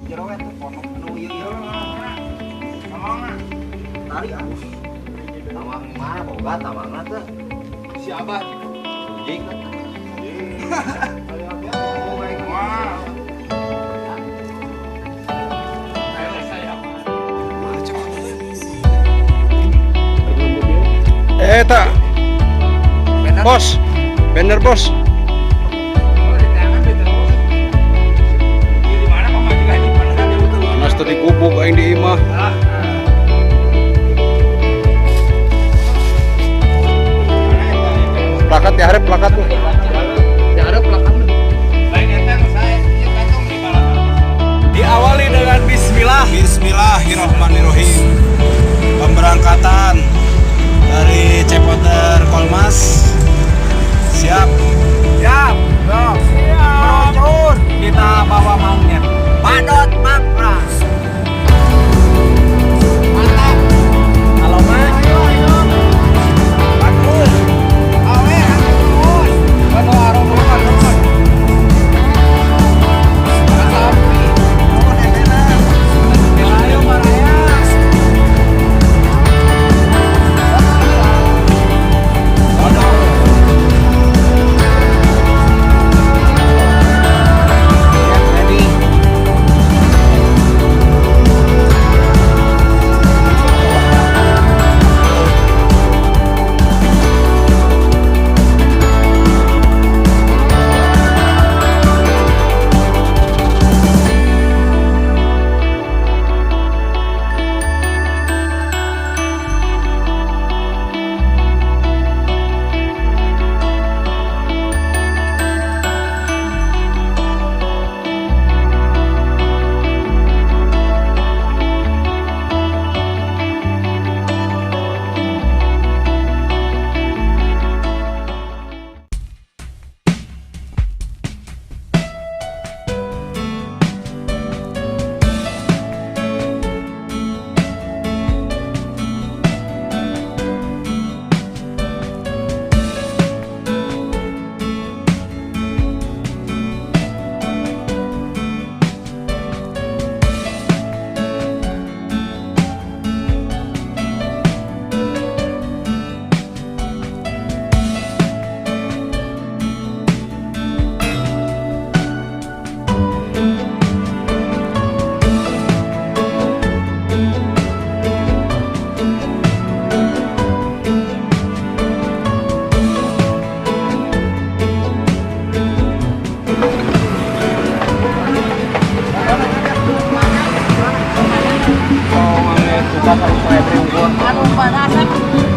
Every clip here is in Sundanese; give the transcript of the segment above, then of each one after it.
Jero eta pondok anu ieu ieu. Tarik ah. Tawang mana boga tawangna teh? Si Abah. Anjing. Eh tak. Bos. Bener bos. Panas tadi gubuk aing di imah. Plakat diharap plakat tuh. Diharap plakat. Diawali dengan bismillah. Bismillahirrahmanirrahim. Pemberangkatan dari Cepoter Kolmas. Siap. Siap. Siap. Kita bawa mangnya. Padot mapras. Mantap. Halo Mak. Bagus. Awe, bagus. Bano aroma nuhun. Sapi. Nuhun etena. Ayo Maraya. Ready.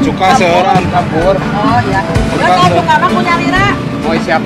Cuka seorang campur. Oh iya. Ya saya cuka mah punya lira. Oh siap.